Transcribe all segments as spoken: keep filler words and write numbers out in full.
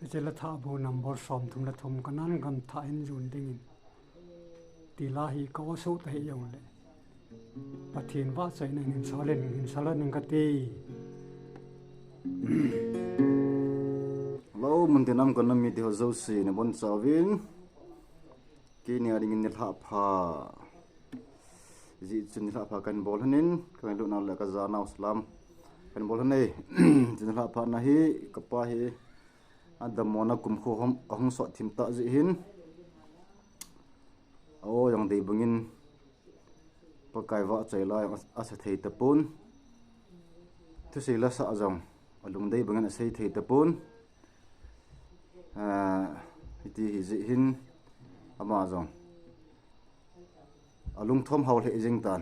Chule thah bu number som thum le thum, Kanan gam thah hin jon dingin. Ti la hi ka o so ta hi jong le. Pathen vahchoina hin sol in, hin sol in kati. Hello, muntina um ka nam mite ho jouse nabonchauvin. Keini a dingin nilhah pha. Hijeh chun nilhah pha kahin bol lhonin, ka ngailutnau le ka janau salam kahin bol lhon e. Chu nilhah pha na hi, kapa hi adammo na kum kho hom, ahung sot thim tah jeh hin. A o jong dei bangin Pakai vahchoi la jong a, asa thei tapon. Thusei la sah jong alungdei bangin asei thei tapon. Ah, hiti hijeh hin ama jong alungthom hao lheh jeng tan.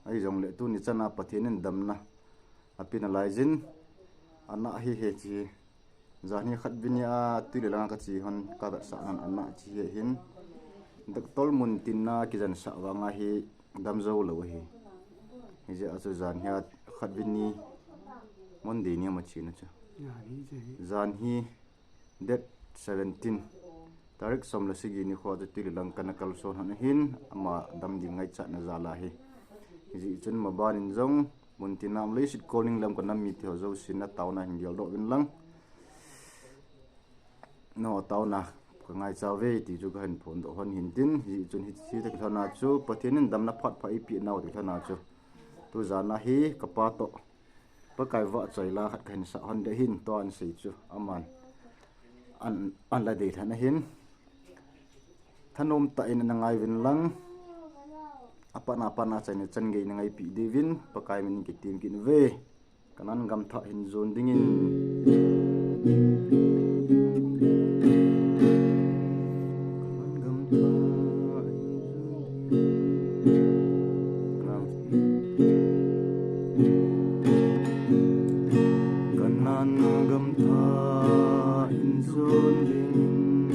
Ahi jongle tuni chana Pathen in damna ape nalai jin, ana hi he chi. Janhi khat vini a tui le langa kache hon kavetsah nan ana chi he hin. Doctor muntina kijen sah vanga hi dam jou lou ahi. Hijeh a chu janhi a khat vini Monday ni ama chena chu. Janhi date seventeen, tarik som le sagi nikho chu tui le lang kana kalson hon ahin, ama dam ding ngaichatna jal ahi. Hijeh chun maban in jong, muntina um leiset kolning lam ka nam mite ho jousen taona hin geldoh uvin lang. No, taona ka ngaicha uve ti chu kahin phondoh hon hintin, hijeh chun hi, hita kilhona chu, Pathen in damna phat pha eipeh nau ti kilhona chu. Tu jana hi kapa toh Pakai vahchoi la khat kahin sah hon ding ahin, tua ahin sei chu aman an, an la dei lhon ahin. Thanom tah in ana ngai uvin lang, apatna patna chaina chan gei na ngaipeh diuvin Pakai min in kitem kit uve. Kanan gam thah hin jon dingin. Kanan gam thah hin jon dingin,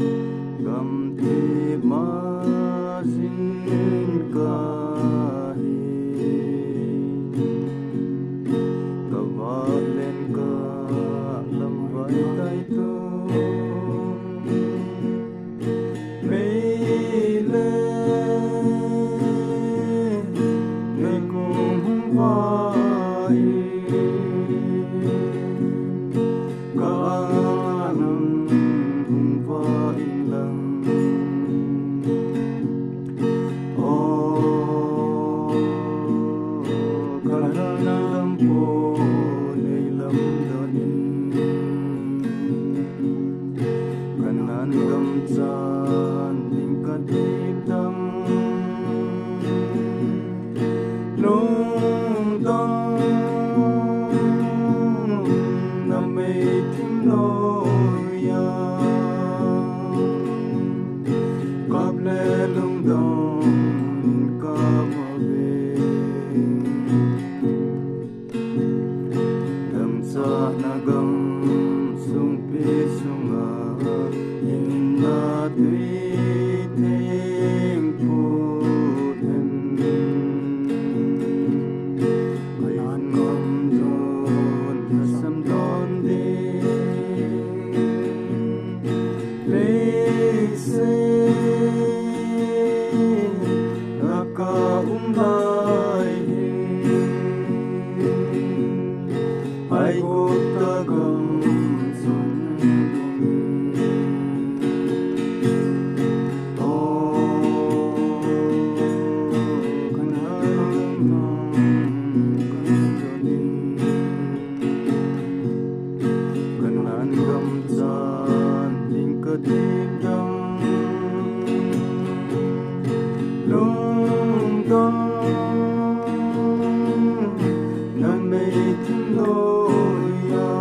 gam thip ma jin kahi. Ka valen ka lam vai tai tu. Mei le, mei kum vai, ka anam hung vai lang. O, ka lhana lam po nei lam donin. Kanan gam chan ding ka dip dang, lungdong na mei thim loi a, kap le lungdong in kap uve. Damchahna gam sungpi sunga hinna tui theng phut hen. Kahin ngam don, kasam don ding. Leiset a ka um lai hin, Aigupta gam sung ding. O, Kanan gam, Kanan gam chan ding ka dip dang, lungdong na mei thim loi a.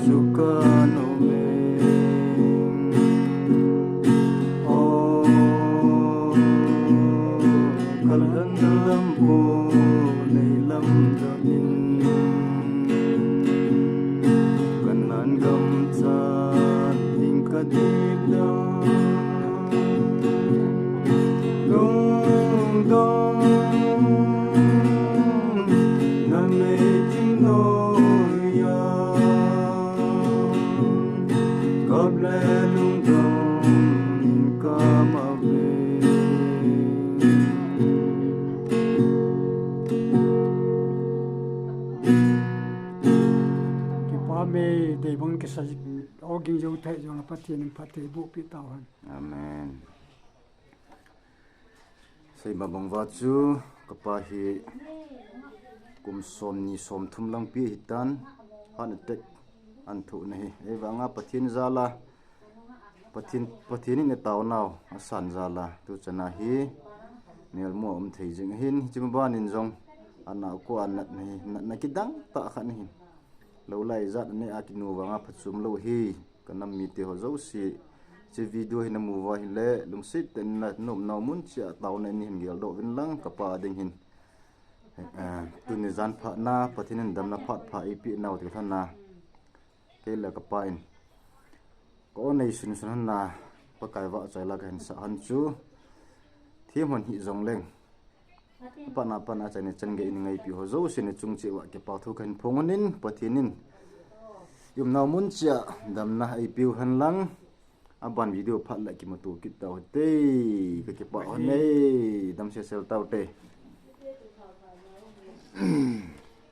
Sukan oming. Oh, kalan lampu nei lam damin. Kanan gamchan ding kadip dam. Lungdong na nei thim noiya. Kap le lungdong in kap ave. Kipa me, deibang kisa, ogin jou thei jong a Pathen in phatthei boh peh tauhen. Amen. Seima bang uva chu kapa hi kum som ni som thum lang pi ahitan, heart attack ana thoh na hi. Ahivanga Pathen jal a, Pathen, Pathen in ataonau asan jal a, tuchan a hi melmu a um thei jing ahin, hiche maban in jong ana ko a natna hi, natna kidang tah khat ahin. Lou lai jat anei a kinu vanga phachom lou hi, ka nam mite ho jouse. Hiche video hi namu uva ahile, lungset tah in na nomnau mun cheh a taona in nahin geldoh uvin lang, kapa ding hin. Eh, tuni jan phat na, Pathen in damna phat pha eipeh nau ti lhon a. Kei le kapa in. Ka o nei sunsun hon na, Pakai vahchoi la kahin sah hon chu. Thim hon hi jong leng. Apat na apat na achaina chan gei in ngaipi ho jouse na chung cheh uva kipa thu kahin phong hon in, Pathen in i umnau mun cheh a damna eipeu hen lang, aban video phat le kimuto kit tau hite, ka kipah hon e, dam sesel tau te.